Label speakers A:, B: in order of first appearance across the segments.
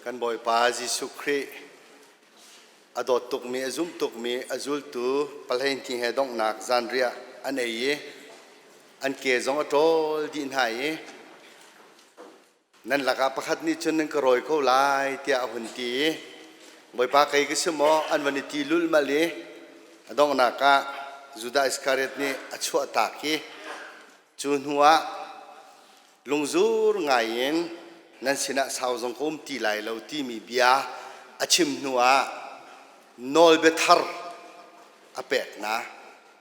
A: Kan Bawipa Jesuh Khrih a dawt tukmi, a zum tukmi a zultu pahleihnih he donghnak zanriah an ei i an ke zong a ṭawl dih hna i nan lakah pakhat nih cun nan ka rawi ko lai tiah a hun ti i Bawipa kei ka si maw an van i ti lulhmalh i a donghnak ah Judah Iskariot nih a chuahtak i cu hnu ah lungzur ngai in nan sinah sau zong ka um ti lai lo timi bia a chim hnu ah nawlbia thar a pek hna.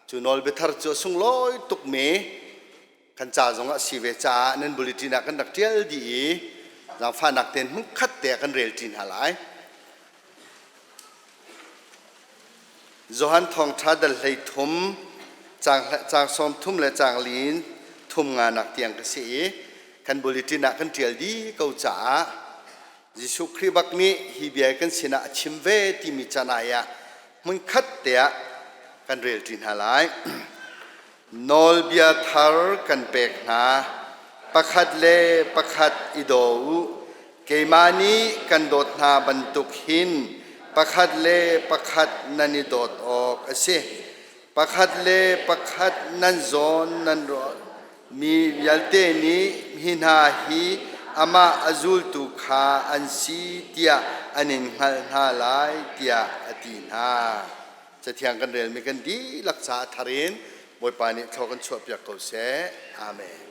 A: Cu nawlbia thar cu a sunglawi tukmi kan ca zong a si ve caah nan bulletin ah kan rak ṭial dih i zaangfahnak tein hmunkhat te ah kan rel ṭi hna lai. Johan Thawngṭha dal 13 caang 30 le caang li in thum nganak tiang ka si i kan bulletin ah kan ṭial dih ko caah Jesuh Khrih bak nih hi bia kan sinah a chim ve timi canai ah hmunkhat te ah kan rel ṭi hna lai. Nawlbia thar kan pek hna. Pakhat le pakhat i daw u. Keimah nih kan dawt hna bantuk hin pakhat le pakhat nan i dawt awk a si. Pakhat le pakhat nan zawn nan ruah mi vialte nih hi hna hi amah a zultu kha an si tiah an in hngalh hna lai tiah a ti hna. Cathiang kan relmi kan dihlak caah thar in Bawipa nih thlaw kan chuahpiak ko seh. Amen.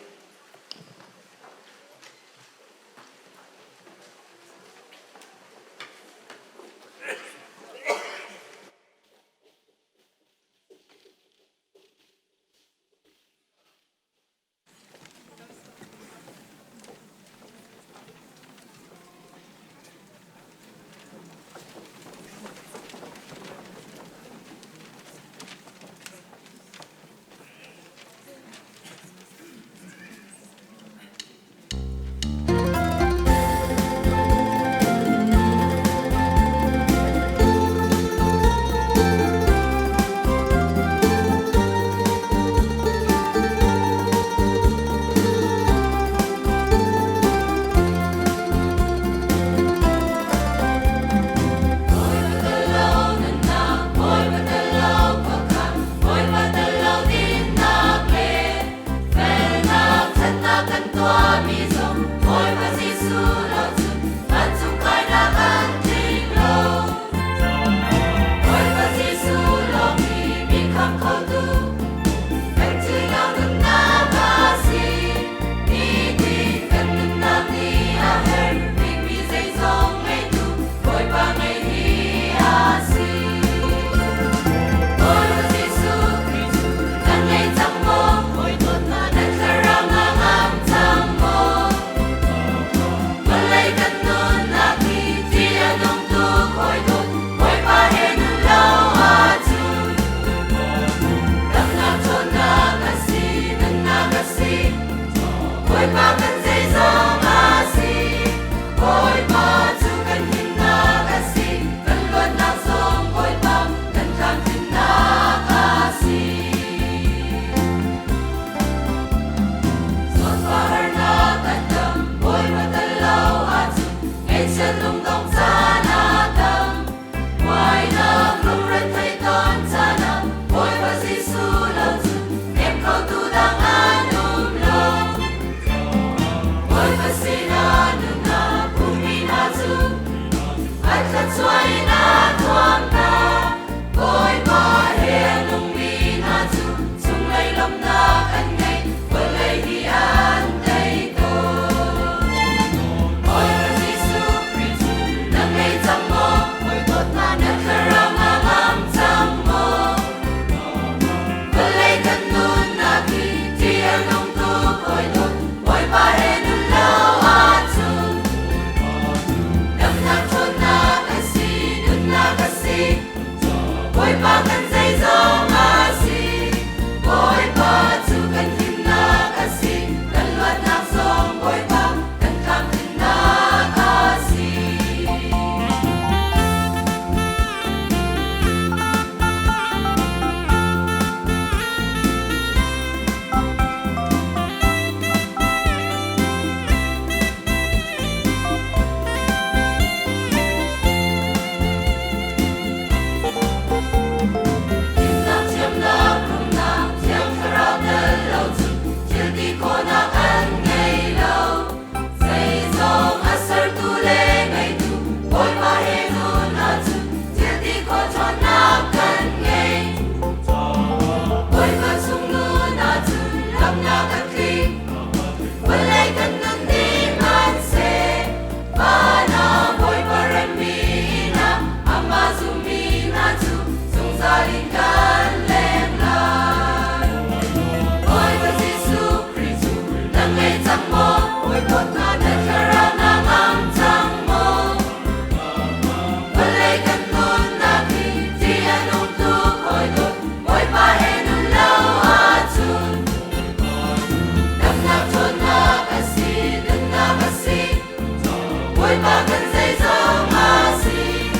B: Bawipa kan zeizong a si.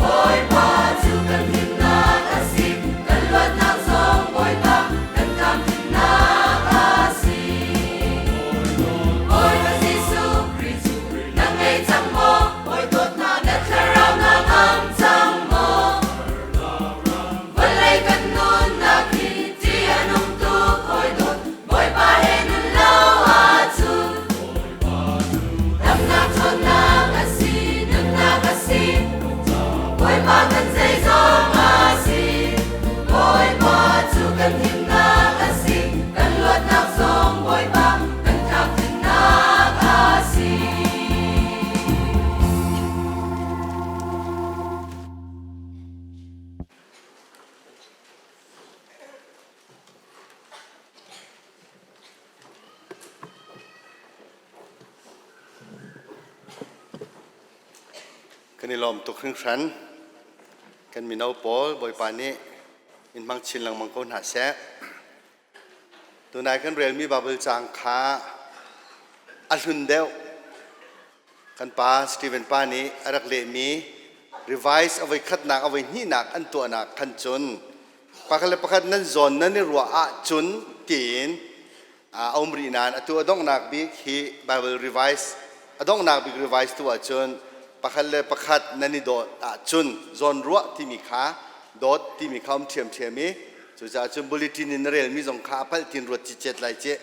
B: Bawipa cu kan himnak a si. Kan luatnak zong Bawipa kan tlamtlinnak a si. Bawipa Jesuh Khrih cu na ngei cang maw? Bawi dawtnak na thlarau na ngam cang maw? Vawlei kan nunnak hi ṭih a nung tuk hawi dawt Bawipa he nun lo ahcun damnak ṭhawnnak a si, nunnak a si. Bawipa kan zeizong a si. Bawipa cu kan himnak a si, kan luatnak zong Bawipa kan tlamtlinnak a si.
A: Kan i lawm tuk hringhran. Kan mino pawl Bawipa nih in hmang chin lengmang ko hna seh. Tunai kan relmi Bible caang kha a hlun deuh. Kan pa Stephen pa nih a rak lehmi revise a voikhatnak a voihnihnak an tuahnak khan cun pakhat le pakhat nan zawn nan i ruah ahcun tiin a um rih nain atu a donghnak bik hi Bible revise a donghnak bik revise tu ahcun pakhat le pakhat nan i dawt ahcun zawn ruah timi kha dawt timi kha um ṭhiamṭhiam i cucaah cun bulletin in na relmi zong kha a palh tin ruat cicet lai cih.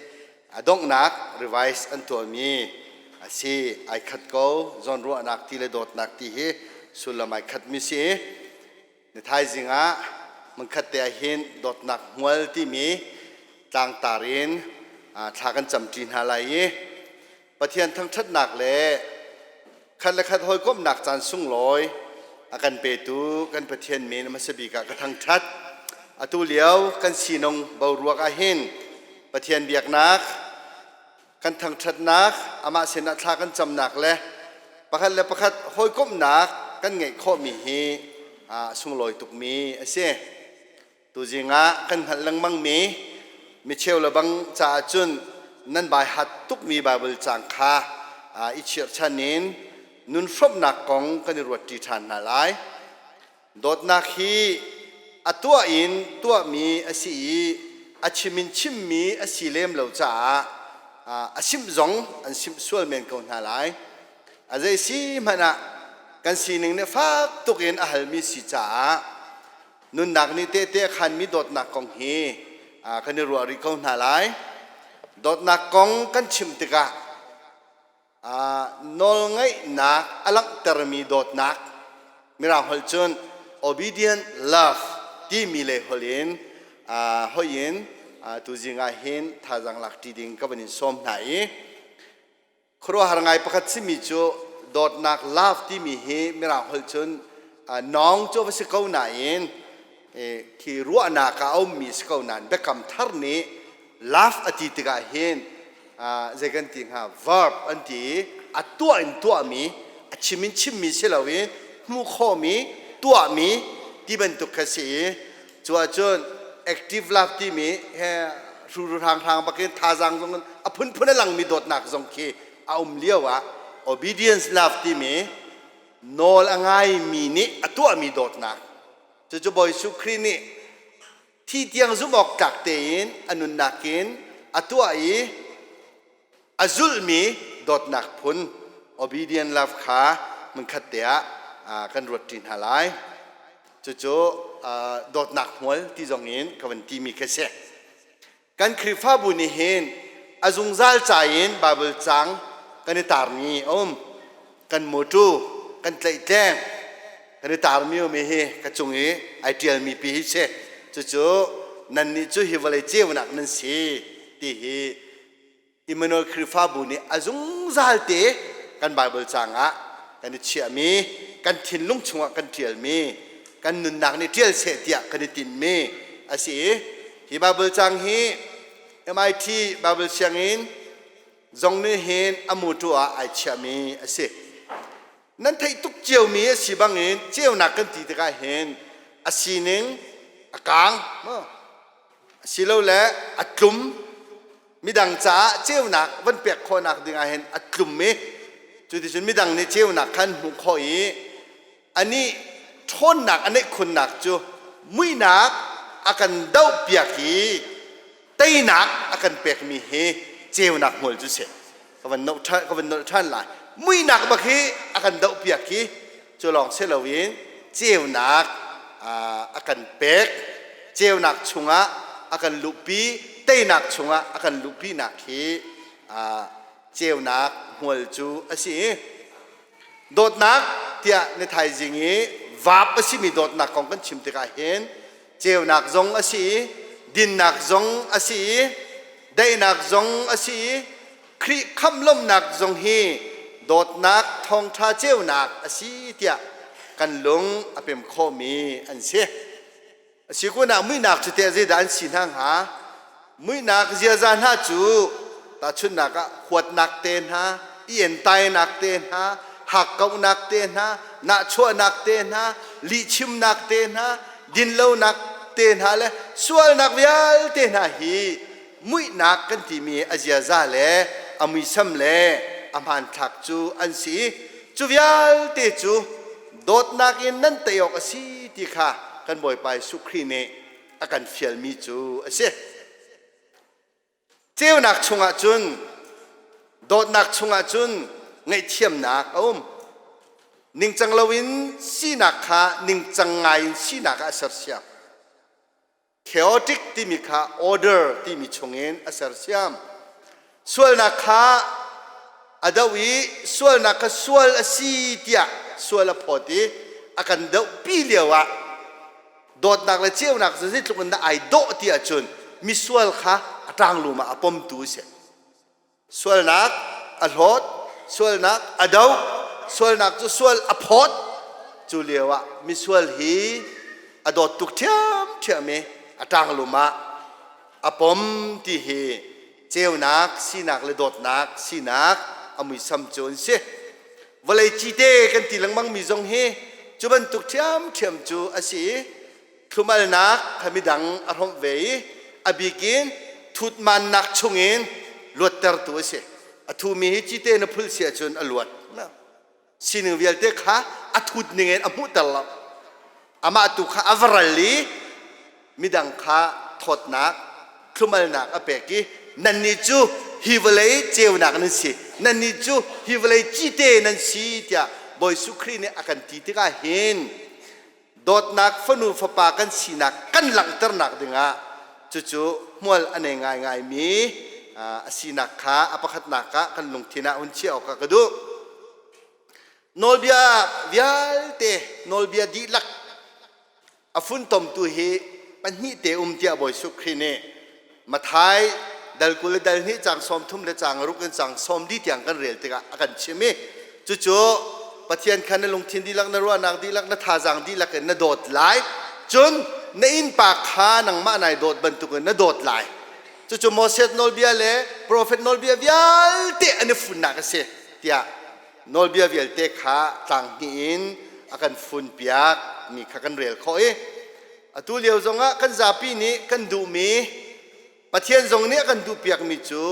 A: A donghnak revise an tuahmi a si. Ai khat ko. Zawnruahnak ti le dawtnak ti hi sullam ai khatmi si. Ni thaizing ah hmunkhat te ah hin dawtnak hmual timi tlangtar in thla kan camṭi hna lai i Pathian thangṭhatnak le khat le khat hawikomhnak caan sunglawi a kan petu kan Pathian min hmasa bik ah ka thangṭhat. Atu lio kan sinung boruak ah hin Pathian biaknak, kan thangṭhatnak, amah sinah thla kan camnak le pakhat le pakhat hawikomhnak kan ngeih khawhmi hi a sunglawi tukmi a si. Tuzing ah kan hngalh lengmangmi micheu le bang caah cun nan bai hat tukmi Baibal caang kha i chirhchan in nun hrawmhnak kong kan i ruatṭi ṭhan hna lai. Dawtnak hi a tuah in tuahmi a si i a chim in chimmi a si lem lo caah a simh zong an simh sual men ko hna lai. A zei si hmanh ah kan sining nih fak tuk in a halmi si caah Nunnak nih tehte a khanmi dawtnak kong hi kan i ruah rih ko hna lai. Dawtnak kong kan chim tikah nawlngaihnak a langhtermi dawtnak Mirang holh cun obedient love timi lei holh in hoih in tuzing ah hin thazaang lak ṭi ding ka van in sawm hna i Khuaruahhar ngai pakhat simi cu dawtnak love timi hi Mirang holh cun nawng cu va si ko nain khi ruahnak ah a ummi si ko nain biakam thar nih love a ti tikah hin zei kan ti hnga verb an ti i a tuah in tuahmi a chim in chimmi si loin hmuh khawhmi tuahmi ti bantuk kha si i Cu ahcun active love timi he hruru hranghrang bakin thazaang zong a phunphun a langmi dawtnak zong khi a um lio ah obedience love timi nawl a ngaimi nih a tuahmi dawtnak cucu Bawi Jesuh Khrih nih thi tiang zumh awk tlak tein a nunnak in a tuah i a zulhmi dawtnak phun obedient love kha hmunkhat te ah kan ruatṭi hna lai. Cucu dawtnak hmual ti zong in ka van timi khi a si. Kan Khrihfabu nih hin a zungzal ca in Baibal caang kan i tarmi a um. Kan mawṭu, kan tlaihtleng, kan i tarmi um hi ka cung i ai ṭialmi pi hi si. Cucu nannih cu hi vawlei ceunak nan si ti hi Immanuel Khrihfabu nih a zungzal te kan Baibal caang ah kan i chiahmi, kan thinlung chungah kan ṭialmi, kan nunnak nih ṭial seh tiah kan i tinhmi a si i hi Baibal caang hi MIT Baibal sianginn zong nih hin a mawṭaw ah ai chiahmi a si. Nan theih tuk ciomi a si bangin ceunak kan ti tikah hin a sining a kaang asilole a tlum midang caah ceunak van pek khawhnak ding ah hin a tlum i. Cuticun midang nih ceunak kha an hmuh khawh i anih ṭhawnnak a neih khunnak cu muihnak a kan dohpiak i teinak a kan pekmi hi ceunak hmual cu si. Ka van nolh ṭhan, ka van nolh ṭhan lai. Muihnak bak hi a kan dohpiak i cu lawng si loin ceunak a kan pek. Ceunak chungah a kan luhpi, teinak chungah a kan luhpinak hi ceunak hmual cu a si. Dawtnak tiah ni thaizing i vaap a simi dawtnak kong kan chim tikah hin ceunak zong a si i dinnak zong a si i daihnak zong a si i Khrih khamh lawmhnak zong hi dawtnak thawngṭha ceunak a si tiah kan lung a pem khawhmi an si. A si kun ah muihnak cu teh zeidah an si hna hnga? Muihnak ziaza hna cu tahchunhnak ah huatnak te hna, i entainak te hna, hakkauhnak te hna, nahchuahnak te hna, lihchimnak te hna, dinlonak te hna le sualnak vialte hna hi muihnak kan timi a ziaza le a muisam le a hmanthlak cu an si. Cu vialte cu dawtnak in nan tei awk a si ti kha kan Bawipa Jesuh Khrih nih a kan fialmi cu a si. Ceunak chungah cun dawtnak chungah cun ngaihthiamnak a um. Ningcang loin sinak kha ningcang ngai in sinak ah a sersiam. Chaotic timi kha order timi chungin a sersiam. Sualnak kha a doh i sualnak kha sual a si tiah sual a phawt i a kan dohpi lio ah dawtnak le ceunak cu zeitluk in dah ai dawh ti ahcun misual kha a ṭanglum ah a pomtu a si. Sualnak a hlawt, sualnak a doh, sualnak cu sual a phawt. Cu lio ah misual hi a dawt tuk ṭhiamṭhiam i a ṭanglum ah a pom ti hi ceunak sinak le dawtnak sinak a muisam cu an si. Vawlei cite kan ti lengmang mi zong hi cu bantuk ṭhiamṭhiam cu a si i thlumalnak kha midang a hrawmh ve i a bikin thutmannak chungin luattertu a si. A thumi hi cite na phul si ahcun a luat. Sining vialte kha a thut ningin a hmuhter lo. Amah tu kha a va ral i midang kha thawtnak, thlumalnak a pek i nannih cu hi vawlei ceunak nan si, nannih cu hi vawlei cite nan si tiah Bawi Jesuh Khrih nih a kan ti tikah hin dawtnak fanu fapa kan sinak kan langhternak dingah cucu hmual a nei ngaingaimi a sinak kha a pakhatnak ah kan lungthin ah hun chiah awkah ka duh. Nawlbia vialte, nawlbia dihlak a funtomtu hi pahnih te um tiah Bawi Jesuh Khrih nih Matthai dal 20 le dal hnih caang 30 le caang ruk in caang 40 tiang kan rel tikah a kan chim i cucu Pathian kha na lungthin dihlak na ruahnak dihlak na thazaang dihlak in na dawt lai cun na innpa kha nangmah nai dawt bantukin na dawt lai cucu Moses nawlbia le profet nawlbia vialte an i funnak a si tiah nawlbia vialte kha tlang hnih in a kan funpiak mi kha kan rel khawh i Atu lio zongah kan zapi nih kan duhmi Pathian zong nih a kan duhpiakmi cu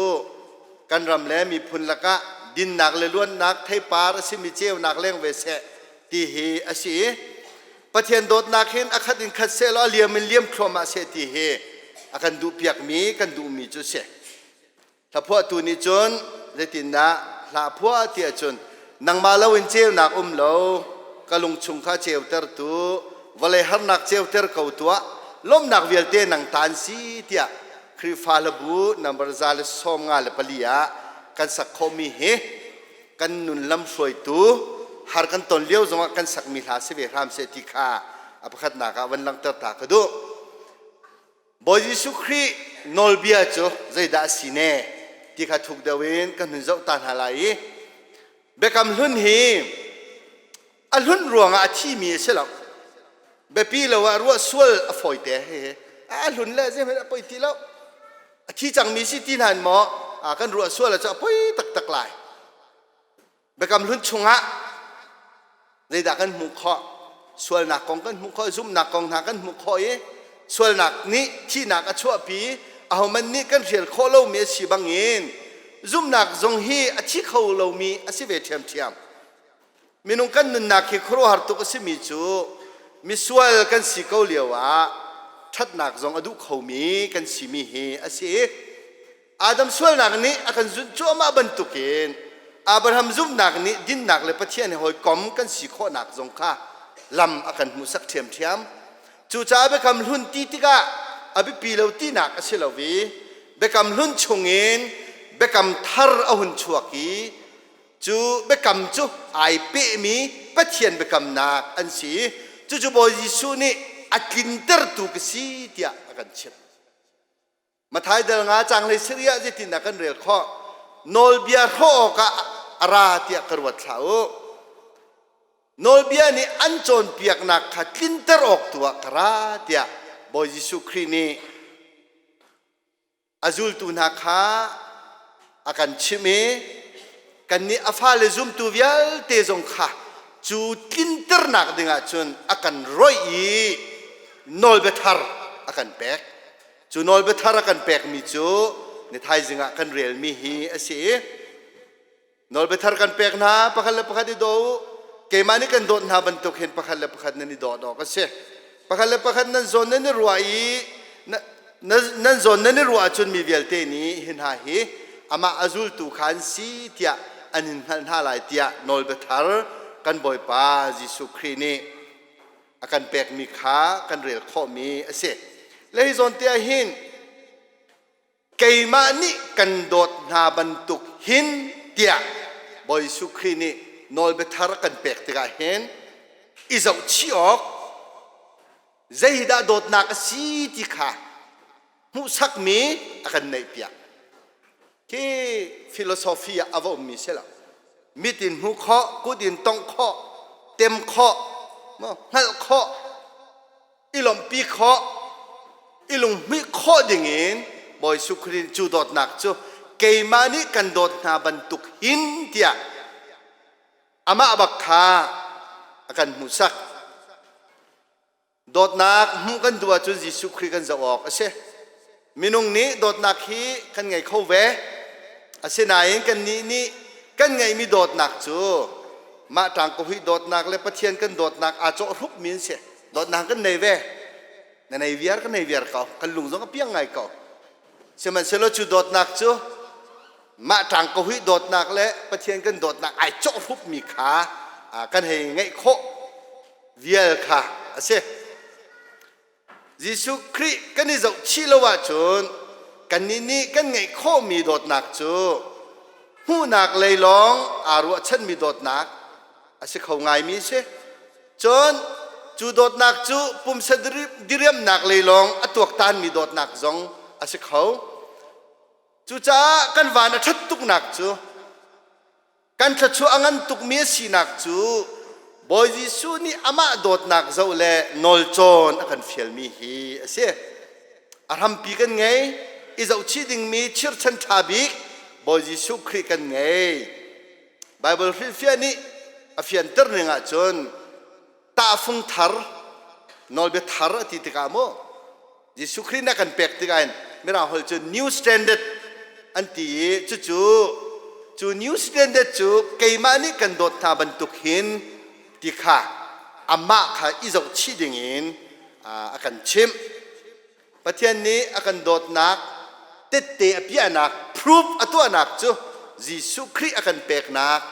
A: kan ram le miphun lakah dinnak le luannak theipar a simi ceunak leng ve seh ti hi a si i Pathian dawtnak hin a khat in khat seh law a liam in liam thluahmah seh ti hi a kan duhpiakmi kan duhmi cu a si. Hlaphuahtu nih cun zeitindah hla phuah ti ahcun nangmah loin ceunak um lo ka lungchung kha ceutertu vawlei harnak ceuter ko tuah lawmhnak vialte nang ta an si tiah Khrihfa hlabu number 154 ah kan sak khawhmi hi kan nun lamhruaitu har kan ton lio zongah kan sakmi hla si ve hram seh ti kha a pakhatnak ah van langhter ta ka duh. Bawi Jesuh Khrih nawlbia cu zeidah a si ne ti kha thuk deuh in kan hun zoh ta hna lai i Biakam Hlun hi a hlunh ruangah a thimi a si lo. Biapi lo ah ruah sual a fawite hihi. A hlun le zeihmanh a poi ti lo. A thi cangmi si ti hna in maw kan ruah sual ah cu a poi taktak lai. Biakam Hlun chungah zeidah kan hmuh khawh? Sualnak kong kan hmuh khawh, zumhnak kong hna kan hmuh khawh i sualnak nih thihnak a chuahpi, ahohmanh nih kan hrial khawh lomi a si bangin Zumhnak zong hi a thi kho lomi a si ve ṭhiamṭhiam. Minung kan nunnak hi khuaruahhar tuk a simi cu misual kan si ko lio ah ṭhatnak zong a duh khomi kan simi hi a si i Adam sualnak nih a kan zunh cuahmah bantukin Abraham zumhnak nih dinnak le Pathian he hawikom kan si khawhnak zong kha lam a kan hmuhsak ṭhiamṭhiam. Cucaah Biakam Hlun ti tikah a biapi lo tinak a si lo i Biakam Hlun chungin Biakam Thar a hun chuak i cu biakam cu ai pehmi Pathian biakamnak an si i cucu Bawi Jesuh nih a tlintertu ka si tiah a kan chimh. Matthai dal nga caang hlei sarih ah zeitindah kan rel khawh? Nawlbia hrawh awkah a ra tiah ka ruat hlah u. Nawlbia nih an cawnpiaknak kha tlinter awk tu ah ka ra tiah Bawi Jesuh Khrih nih a zultu hna kha a kan chimh i kannih a fale zumtu vialte zong kha cu tlinternak dingah cun a kan roih i nawlbia thar a kan pek. Cu nawlbia thar a kan pekmi cu ni thaizing ah kan relmi hi a si i Nawlbia thar kan pek hna, pakhat le pakhat i daw u. Keimah nih kan dawt hna bantuk hin pakhat le pakhat nan i dawt awk a si. Pakhat le pakhat nan zawn nan i ruah i nan zawn nan i ruah ahcun mi vialte nih hi hna hi amah a zultu kha an si tiah an in hngalh hna lai tiah nawlbia thar kan Bawipa Jesuh Khrih nih a kan pekmi kha kan rel khawhmi a si. Le hi zawn te ah hin keimah nih kan dawt hna bantuk hin tiah Bawi Jesuh Khrih nih nawlbia thar a kan pek tikah hin i zohchih awk zeidah dawtnak a si ti kha hmuhsakmi a kan neihpiak. Khi philosophy ah a va ummi si lo. Mit in hmuh khawh, kut in tongh khawh, tem khawh, hngalh khawh, i lawmhpi khawh i lunghmuih khawh dingin Bawi Jesuh Khrih cu dawtnak cu keimah nih kan dawt hna bantuk hin tiah amah bak kha a kan hmuhsak. Dawtnak hmuh kan duh ahcun Jesuh Khrih kan zoh awk a si. Minung nih dawtnak hi kan ngei kho ve. Asinain kannih nih kan ngeihmi dawtnak cu mah ṭangkahui dawtnak le Pathian kan dawtnak aa cawhhrupmi an si. Dawtnak kan nei ve. Na nei viar ka nei viar ko. Kan lung zong a piang ngai ko. Sihmanhsehlaw cu dawtnak cu mah ṭangkahui dawtnak le Pathian kan dawtnak ai cawhhrupmi kha kan hei ngeih khawh vial kha a si. Jesuh Khrih kan i zohchih lo ahcun kannih nih kan ngeih khawhmi dawtnak cu hmuhnak lei lawng aa ruahchanmi dawtnak a si kho ngaimi a si. Cun cu dawtnak cu pumsa diriamnak lei lawng a tuaktanmi dawtnak zong a si kho. Cucaah kan van a ṭhat tuknak cu Kan thluachuah a ngan tukmi a sinak cu Bawi Jesuh nih amah dawtnak zoh le nawlcawn a kan fialmi hi a si. A hrampi kan ngei, i zohchih dingmi chirchan ṭha bik Bawi Jesuh Khrih kan ngei. Baibal hrilhfiah nih a fianter ning ahcun tahfung thar, nawlbia thar a ti tikah maw Jesuh Khrih nih a kan pek tikah hin Mirang holh cu new standard an ti i cucu cu new standard cu keimah nih kan dawt hna bantuk hin ti kha amah kha i zohchih dingin a kan chimh. Pathian nih a kan dawtnak tette a piahnak proof a tuahnak cu Jesuh Khrih a kan peknak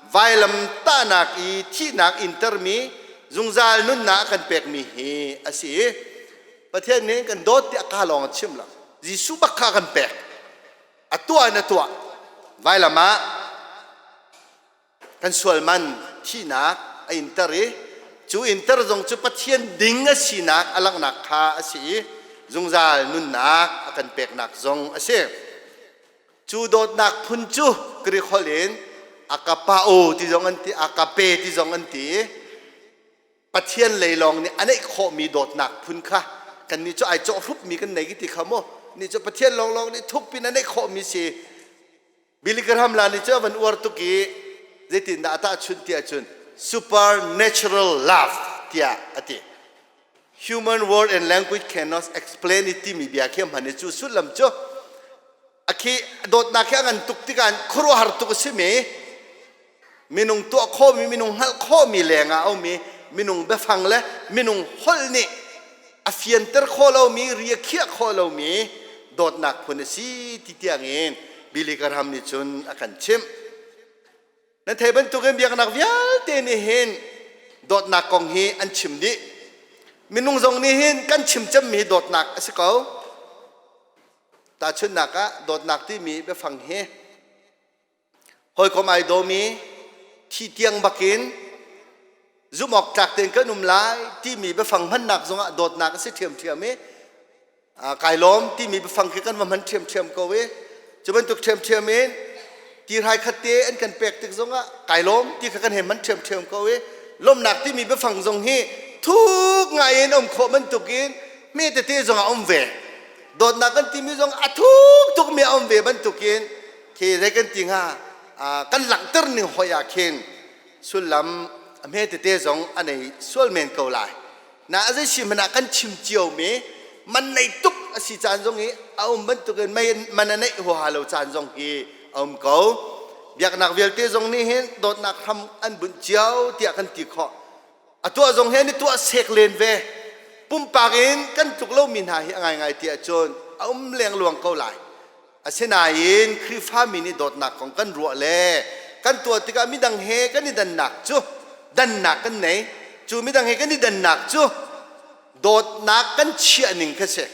A: vailam tahnak i thihnak intermi zungzal nunnak a kan pekmi hi a si i Pathian nih kan dawt tiah ka lawng a chim lo. Jesuh bak kha kan pek. A tuah in a tuah. Vailam ah kan sual man thihnak a inter i cu inter zong cu Pathian ding a sinak a langhnak kha a si i zungzal nunnak a kan peknak zong a si. Cu dawtnak phun cu Greek holh in akapao ti zong an ti, akape ti zong an ti. Pathian lei lawng nih a neih khawhmi dawtnak phun kha kannih cu ai cawhhrupmi kan nei ti kha mu ni cu Pathian lawnglawng nih thukpin a neih khawhmi si. Billy Graham la nih cu a van uar tuk i zeitindah a tahchunh ti ahcun supernatural love tiah a ti. Human word and language cannot explain it timi bia khi a hman i cu sullam cu. A khi dawtnak hi a ngan tuk tikah khuaruahhar tuk a simi minung tuah khawhmi minung hngalh khawhmi lengah a ummi minung biafang le minung holh nih a fianter khawh lomi ri a khiah khawh lomi dawtnak phun a si ti tiangin Billy Graham nih cun a kan chimh. Nan thei bantukin biaknak vialte nih hin dawtnak kong hi an chim dih. Minung zong nih hin kan chim cemmi hi dawtnak a si ko. Tahchunhnak ah dawtnak timi biafang hi hawikom ai dawmi thi tiang bakin zumh awk tlak tein kan um lai timi biafang hmannak zongah dawtnak a si ṭhiamṭhiam i kai lawm timi biafang khi kan va hman ṭhiamṭhiam ko i cu bantuk ṭhiamṭhiam in tirhai khat te an kan pek tik zongah kai lawm ti kha kan hei hman ṭhiamṭhiam ko i lawmhnak timi biafang zong hi thuk ngai in um khawh bantukin hme tete zong a um ve. Dawtnak kan timi zong a thuk tukmi a um ve bantukin khi zei kan ti hnga, kan langhter ning hoi ah khin sullam a hme tete zong a nei sual men ko lai. Na a zei si hmanh ah kan chim ciomi man nei tuk a si caan zong hi a um bantukin man a neih huaha lo caan zong hi a um ko. Biaknak vialte zong nih hin dawtnak hram an bunh cio tiah kan ti khawh. A tuah zong hi an i tuah sek len ve. Pumpak in kan tluk lomi hna hi a ngaingai ti ahcun a um lengluang ko lai. Asinain Khrihfami nih dawtnak kong kan ruah le kan tuah tikah midang he kan i dannak cu dannak kan nei. Cu midang he kan i dannak cu dawtnak kan chiah ning kha si.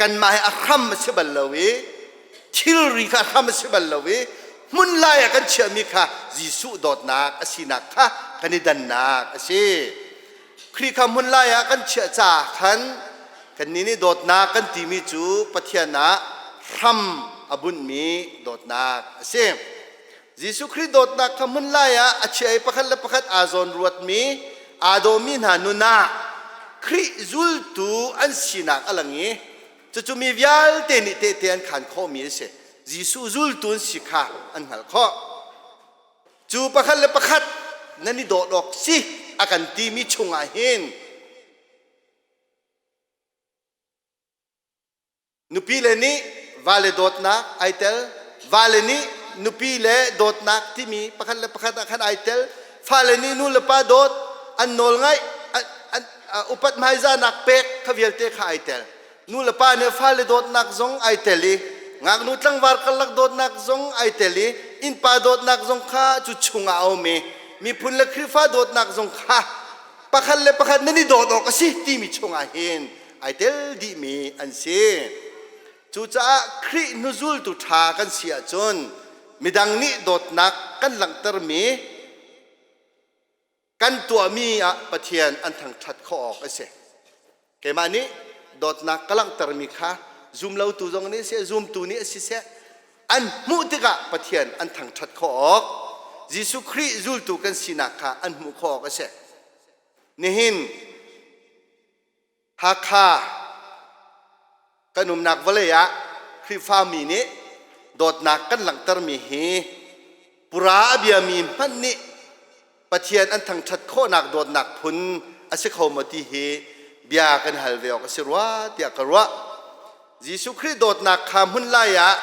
A: Kanmah he a hram a si bal lo i thilri kha a hram a si bal lo i hmun lai ah kan chiahmi kha Jesuh dawtnak a sinak kha kan i dannak a si. Khrih kha hmun lai ah kan chiah caah khan kannih nih dawtnak kan timi cu Pathian ah hram a bunhmi dawtnak a si. Jesuh Khrih dawtnak kha hmun lai ah a chia i pakhat le pakhat aa zawn ruatmi, aa dawmi hna nun ah Khrih zultu an sinak a lang i cucu mi vialte nih tehte an khaan khawhmi a si. Jesuh zultu an si kha an hngalh khawh. Cu pakhat le pakhat nan i dawt awk si a kan timi chungah hin nupi le nih vale dawtnak ai tel, vale nih nupi le dawtnak timi pakhat le pakhat ah khan ai tel, fale nih nu le pa dawt, an nawl ngaih, upat hmaizahnak pek kha vialte kha ai tel. Nu le pa nih fale dawtnak zong ai tel i ngaknu tlangval karlak dawtnak zong ai tel i innpa dawtnak zong kha cu chungah a um i miphun le Khrihfa dawtnak zong kha pakhat le pakhat nan i dawt awk a si timi chungah hin ai tel dihmi an si. Cucaah Khrih hnuzultu ṭha kan si ahcun midang nih dawtnak kan langhtermi kan tuahmi ah Pathian an thangṭhat khawh awk a si. Keimah nih dawtnak ka langhtermi kha zumlotu zong nih seh, zumtu nih a si seh, an hmuh tikah Pathian an thangṭhat khawh awk, Jesuh Khrih zultu kan sinak kha an hmuh khawh awk a si. Nihin Hakha kan umnak vawlei ah Khrihfami nih dawtnak kan langhtermi hi pura a biami hmanh nih Pathian an thangṭhat khawhnak dawtnak phun a si kho maw ti hi bia kan hal ve awk a si rua tiah ka ruah. Jesuh Khrih dawtnak kha hmun lai ah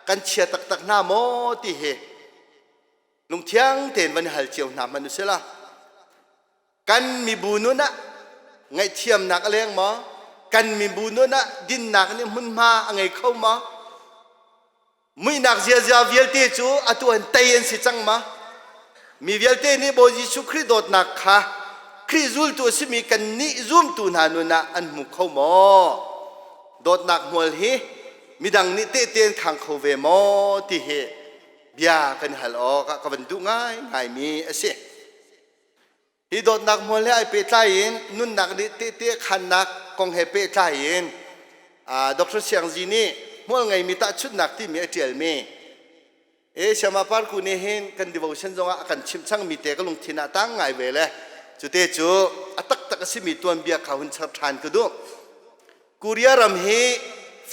A: kan chia taktak hna maw ti hi lungthiang tein van i hal cio hna hmanh usih la. Kan mibu nun ah ngaihthiamnak a leng maw? Kan mibu nun ah dinnak nih hmunhma a ngei kho maw? Muihnak ziazia vialte cu atu an tei an si cang ma? Mi vialte nih Bawi Jesuh Khrih dawtnak kha Khrih zultu a simi kannih zumtu hna nun ah an hmu kho maw? Dawtnak hmual hi midang nih tehte an khang kho ve maw ti hi bia kan hal awk ah ka van duh ngaingaimi a si. Hi dawtnak hmual he ai pehtlai in nunnak nih tehte khannak kong he pehtlai in Dr. Siang Zi nih hmual ngeimi tahchunhnak timi a ṭialmi e Siama Parku nih hin kan devotion zongah a kan chimh changmi te ka lungthin ah tang ngai ve le cute cu a taktak a simi tuanbia kha hun char ṭhan ka duh. Korea ram hi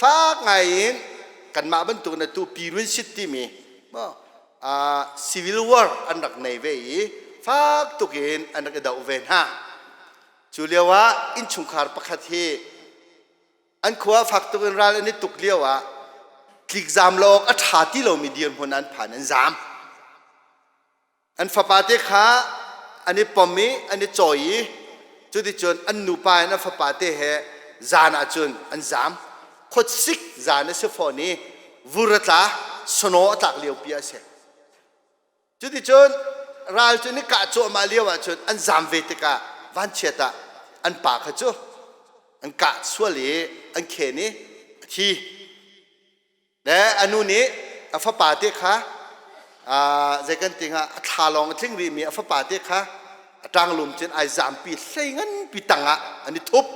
A: fak ngai in kanmah bantuk na tu Pirun sit timi civil war an rak nei ve i fak tuk in an rak i doh ve hna. Cu lio ah innchungkhar pakhat hi an khua fak tuk in ral an i tuk lio ah Tlikzam lo awk a ṭha ti lomi dirhmun an phan an zaam. An fapate kha an i pom i an i cawi i cuticun an nupa in an fapate he zan ah cun an zaam. Khuasik zan a si fawn i vur a tla, snow a tlak liopi a si. Cuticun ral cu ni kah cuahmah lio ah cun an zaam ve tikah vanchiat ah an pa kha cu an kah sual i an khen i a thi. Le a nu nih a fapa te kha zei kan ti hnga a thla lawng a tling rihmi a fapa te kha a ṭanglum cun ai zampi hlei nganpi tangah an i thup.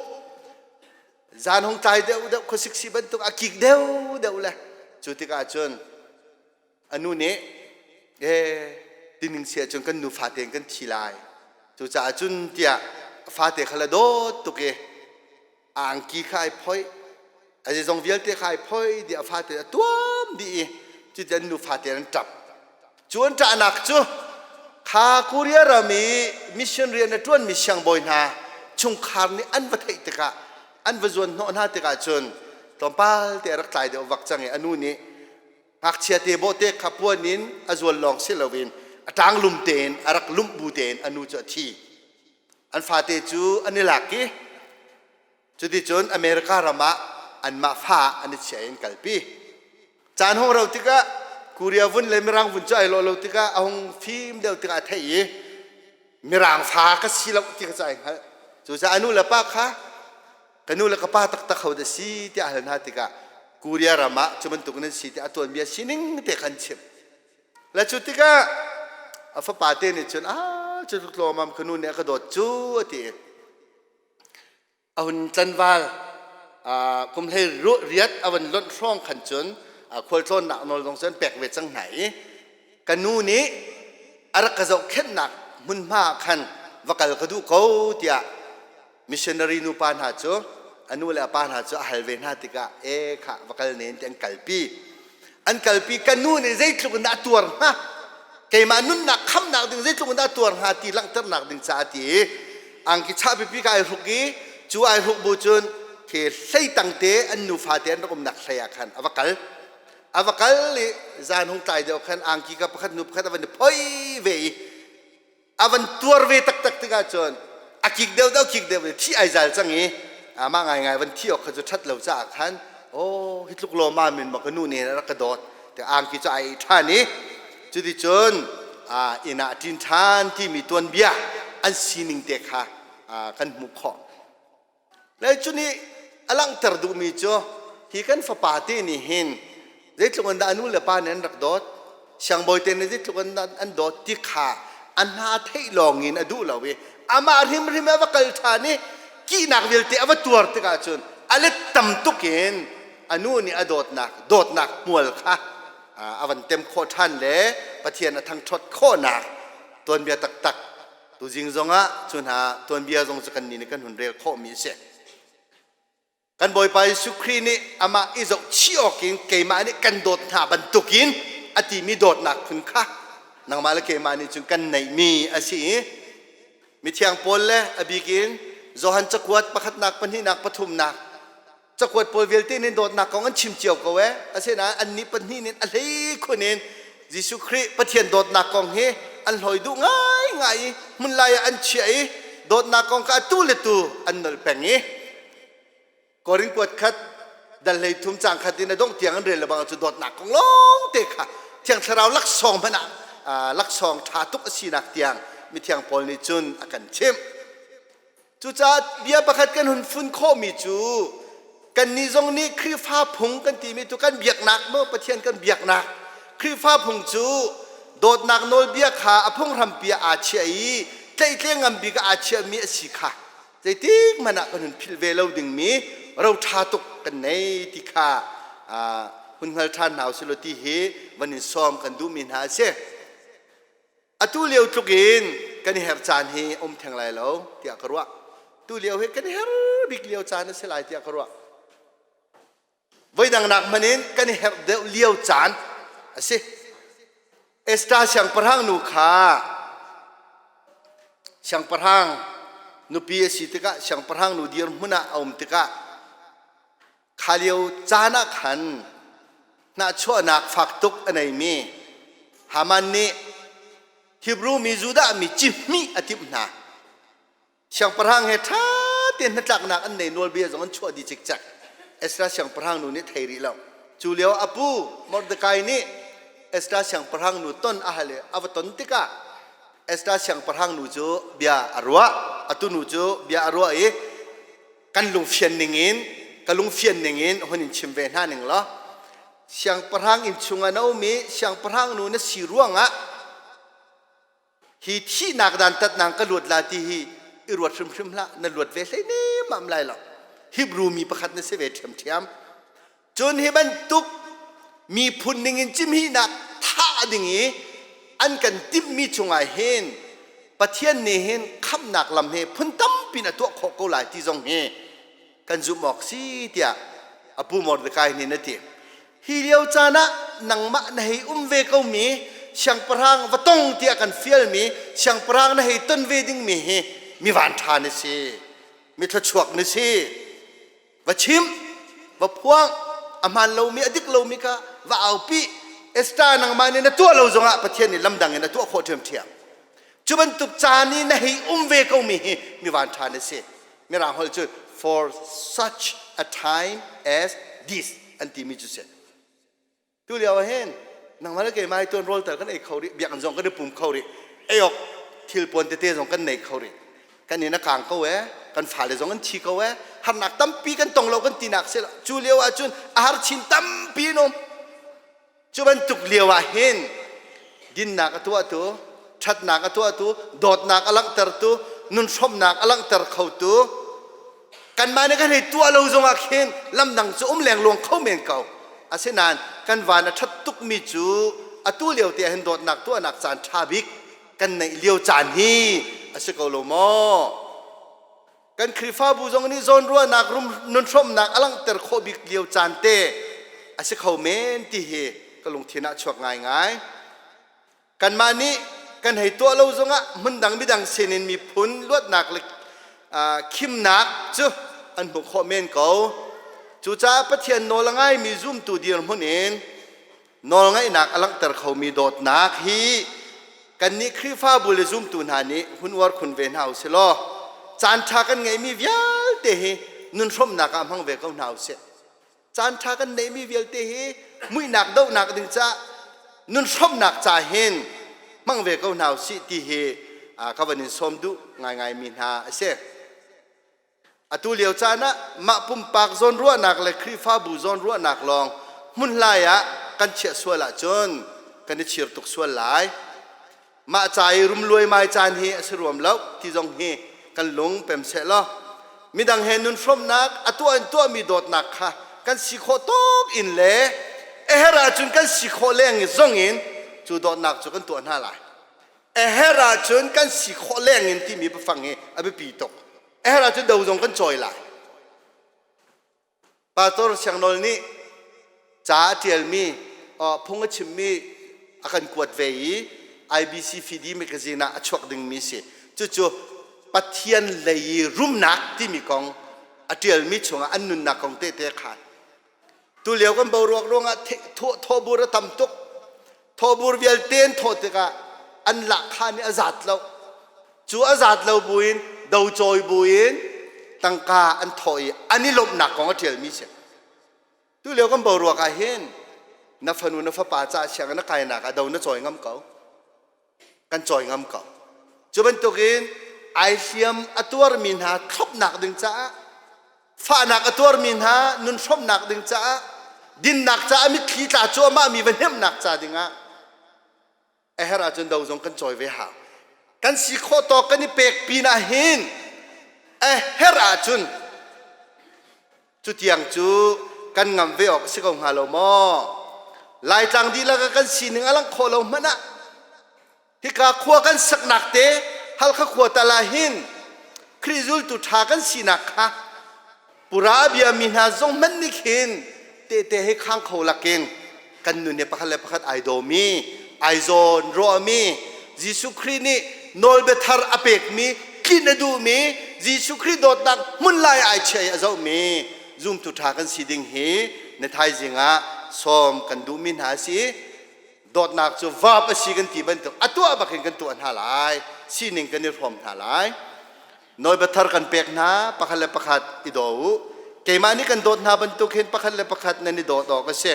A: Zan hung tlai deuh deuh khuasik si bantuk a kik deuh deuh le cu tikah cun a nu nih ee tining si ahcun kan nu fate in kan thi lai cucaah cun tiah a fate kha la dawt tuk i a angki kha ai phoih a zeizong vialte kha ai phoih dih a fate a tuam dih i cuti an nu fate an ṭap cu an ṭahnak cu kha Korea ram i mission rian a ṭuanmi siangbawi hna chungkhar nih an va theih tikah an va zuan hnawh hna tikah cun tlawmpal te a rak tlai deuh vak cang i a nu nih Ngakchia te bawhte kha puan in a zual lawng si loin a ṭanglum tein a rak lumh bu tein a nu cu a thi. An fate cu an i lak i cuticun America ram ah anmah fa an i chia in kalpi. Caan hung rau tikah Korea vun le Mirang vun cu ai lawh lo tikah a hung fim deuh tikah a theih i Mirang fa ka si lo ti kha cu ai hngalh. Cucaah a nu le pa kha ka nu le ka pa taktak ho dah si tiah hal hna tikah Korea ram ah cu bantuk nan si tiah a tuanbia sining te khan chim le cu tikah a fapa te nih cun ah cu tluk tlawmam ka nu nih a ka dawt cu a ti a hun tlanval kum hlei riat a van lonh hrawng khan cun khualtlawnnak nawl zong cu an pek ve cang hna i ka nu nih a rak ka zohkhenhnak hmunhma ah khan va kal ka duh ko tiah missionary nupa hna cu a nu le a pa hna cu a hal ve hna tikah e kha va kal nen ti an kalpi an kalpi ka nu nih zeitluk in dah a tuar hnga keimah nunnak khamnak ding zeitluk in dah a tuar hnga ti langhternak ding caah ti i angki chah pipi ka ai hruk i cu ai hruk bu cun khi hlei tangte an nufa te an rak umnak hlei ah khan a va kal a va kal i zan hung tlai deuh khan angki ka pakhat nu pakhat a van i phoi ve i a van tuar ve taktak tikah cun a kik deuh deuh kik deuh thi ai zal cang i amah ngaingai van thi awk kha cu ṭhat lo caah khan oh hi tluk lawma min ma ka nu nih a rak ka dawt te angki cu ai ṭhan i cuticun inn ah ṭin ṭhan timi tuanbia an sining te kha kan hmuh khawh. Le cu nih a langhter duhmi cu hi kan fapa te nih hin zeitluk in dah a nu le pa nih an rak dawt, siangbawi te nih zeitluk in dah an dawt ti kha a hna theih lawng in a duh lo i amah hrimhrim a va kal ṭhan i kihnak vialte a va tuar tikah cun a let tam tuk in a nu nih a dawtnak dawtnak hmual kha a van tem khawh ṭhan le Pathian a thangṭhawt khawhnak tuanbia taktak Tuzing zongah cu hna tuanbia zong cu kannih nih kan hun rel khawhmi a si. Kan Bawipa Jesuh Khrih nih amah i zohchih awkin keimah nih kan dawt hna bantukin a timi dawtnak phun kha nangmah le keimah nih cun kan neihmi a si i mithiang Paul le a bikin Johan cakuat pakhatnak pahnihnak pathumnak cakuat pawl vialte nih dawtnak kong an chim cio ko ee asinain annih pahnih nih a hlei khun in Jesuh Khrih Pathian dawtnak kong hi an hlawi duh ngaingai i hmunlai ah an chiah i dawtnak kong kha atu le tu an nolh peng i Korin kuat khat dal hlei thum cang khat in a dongh tiang an rel le bang cu dawtnak kong lawng te kha Thiang Thlarau laksawng hmanh ah laksawng ṭha tuk a sinak tiang mithiang Paul nih cun a kan chimh. Cucaah bia pakhat kan hun fun khawhmi cu kannih zong nih Khrihfa phung kan timi cu kan biaknak maw Pathian kan biaknak Khrihfa phung cu dawtnak nawlbia kha a phunghrampi ah aa chiah i tlaihtleng ngan bik ah aa chiahmi a si kha zeitik hmanh ah kan hun philh ve lo dingmi ro ṭha tuk kan nei ti kha hun hngal ṭhan hna usih law ti hi van in sawm kan duhmi hna a si. Atu lio tluk in kan i her caan hi um theng lai lo tiah ka ruah. Tu lio hi kan i her bik lio caan a si lai tiah ka ruah. Voidang nak hmanh in kan i herh deuh lio caan a si. Esther siangpahrang nu kha siangpahrang nupi a si tikah siangpahrang nu dirhmun ah a um tikah kha lio caan ah khan. Hnahchuahnak fak tuk a neimi Haman nih Hebrew mi Judah mi cihmih a timh hna. Siangpahrang he ṭha tein hnatlaknak an nei nawlbia zong an chuah dih cikcek. Ezra siangpahrang nu nih thei rih lo. Cu lio a pu Mordecai nih Ezra siangpahrang nu ton a hal i a va ton tikah Ezra siangpahrang nu cu bia a ruah. A tunu cu bia a ruah i kan lungfian ningin ka lungfian ningin hun in chim ve hna ning law siangpahrang inn chungah na um i siangpahrang nu na si ruangah hi thihnak dantatnak ka luat la ti hi i ruat hrimhrim hlah na luat ve hlei nemam lai lo Hebrew mi pakhat na si ve ṭhiamṭhiam Cun hi bantuk miphun ningin cimhihnak thah ding i an kan timhmi chungah hin Pathian nih hin khamhnak lam hi phun tampi in a tuah khawh ko lai ti zong hi kan zumh awk si tiah a pu Mordecai nih a ti. Hi lio caan ah nangmah na hei um ve komi siangpahrang va tong tiah kan fialmi siangpahrang na hei ton ve dingmi hi mi vanṭha na si, mi thluachuak na si. Va chim, va phuang, a hmaan lomi, a dik lomi kha va aupi. Esther nangmah nih na tuah lo zongah Pathian nih lamdang in a tuah khawh ṭhiamṭhiam. Cu bantuk caan i na hei um ve komi hi mi vanṭha na si. Mirang holh cu for such a time as this an timi cu si. Tu lio ah hin nangmah le keimah hi tuan rawl tal kan ei kho rih, biakinn zong kan i pum kho rih, ei awk thil puan tete zong kan nei kho rih. Kan inn a kang ko ee, kan fale zong an thi ko ee, harnak tampi kan tong lo kan tinak si cu lio ah cun a har chin tampi in um. Cu bantuk lio ah hin dinnak a tuahtu, ṭhatnak a tuahtu, dawtnak a langhtertu, nunhrawmnak a langhter khotu, kanmah nih kan hei tuah lo zongah khin lamdang cu um lengluang kho men ko. Asinain kan van a ṭhat tukmi cu atu lio te ah hin dawtnak tuahnak caan ṭha bik kan neih lio caan hi a si ko lo maw? Kan Khrihfabu zong nih zawnruahnak nunhrawmnak a langhter khawh bik lio caan te a si kho men ti hi ka lungthin ah chuak ngaingai. Kanmah nih kan hei tuah lo zongah hmundang midang sinin miphun luatnak le khimnak cu an hmuh khawh men ko. Cucaah Pathian nawl a ngaimi zumtu dirhmun in nawlngaihnak a langhter khomi dawtnak hi kannih Khrihfabu le zumtu hna nih hun uar khun ve hna u sih law caanṭha kan ngeihmi vialte hi nunhrawmnak ah hmang ve ko hna u sih. Caanṭha kan neihmi vialte hi muihnak dohnak ding caah nunhrawmnak ca hin hmang ve ko hna u sih ti hi ka van in sawm duh ngaingaimi hna a si. Atu lio caan ah mah pumpak zawnruahnak le Khrihfabu zawnruahnak lawng hmunhlai ah kan chiah sual ahcun kan i chir tuk sual lai. Mah ca i rumluaimai caan hi a si ruam lo ti zong hi kan lung pem seh law midang he nun hrawmnak a tuah in tuahmi dawtnak kha kan si khawh tawk in le a herh ahcun kan si khawh leng zong in cu dawtnak cu kan tuah hna lai. A herh ahcun kan si khawh leng in timi biafang hi a biapi tuk. A herh ahcun do zong kan cawi lai. Pastor Siang Nawl nih ca a ṭialmi phung a chimmi a kan kuat ve i IBC Fidi magazine ah a chuak dingmi si. Cucu Pathian lei i rumnak timi kong a ṭialmi chungah an nunnak kong tehte a khaan. Tulio kan boruak ruangah thawhbur a tam tuk. Thawhbur vialte an thawh tikah an lahkhah nih a zat lo. Cu a zat lo buin docawi buin tangka an thawh i an i lawmhnak kong a ṭialmi si. Tulio kan boruak ah hin na fanu na fapa ca sianginn na kainak ah do na cawi ngam ko. Kan cawi ngam ko. Cu bantukin ai hliam a tuarmi hna thlopnak ding caah fahnak a tuarmi hna nun hrawmnak ding caah dinnak caah mitthli tla cuahmah mi va hnemhnak ca dingah a herh ahcun do zong kan cawi ve hau kan si khawh tawk kan i pek pinah hin a herh ahcun cutiang cu kan ngam ve awk a si ko hnga lo maw Laitlang dihlak ah kan sining a langh khawh lo hmanh ah Hika khua kan saknak te Halkha khua tal ah hin Khrih zultu ṭha kan sinak kha pura a biami hna zong hmanh nih khin tehte he khang kho lakin kan nun he pakhat le pakhat ai dawmi ai zawn ruahmi Jesuh Khrih nih nawlbia thar a pekmi tlinh a duhmi Jesuh Khrih dawtnak hmunlai ai chia i a zohmi zumtu ṭha kan si ding hi na thaizing ah Sawm kan duhmi hna a si. Dawtnak cu verb a si kan ti bantuk a tuah bak in kan tuah hna lai. Sining kan i hrawm hna lai. Nawlbia thar kan pek hna, pakhat le pakhat i daw u. Keimah nih kan dawt hna bantuk hin pakhat le pakhat nan i dawt awk a si.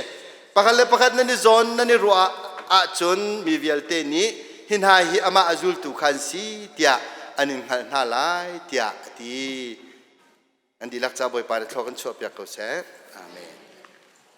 A: Pakhat le pakhat nan i zawn nan i ruah ahcun mi vialte nih hi hna hi amah a zultu kha an si tiah an in hngalh hna lai tiah a ti. An dihlak ca Bawipa nih thlua kan chuahpiak ko seh. Amen.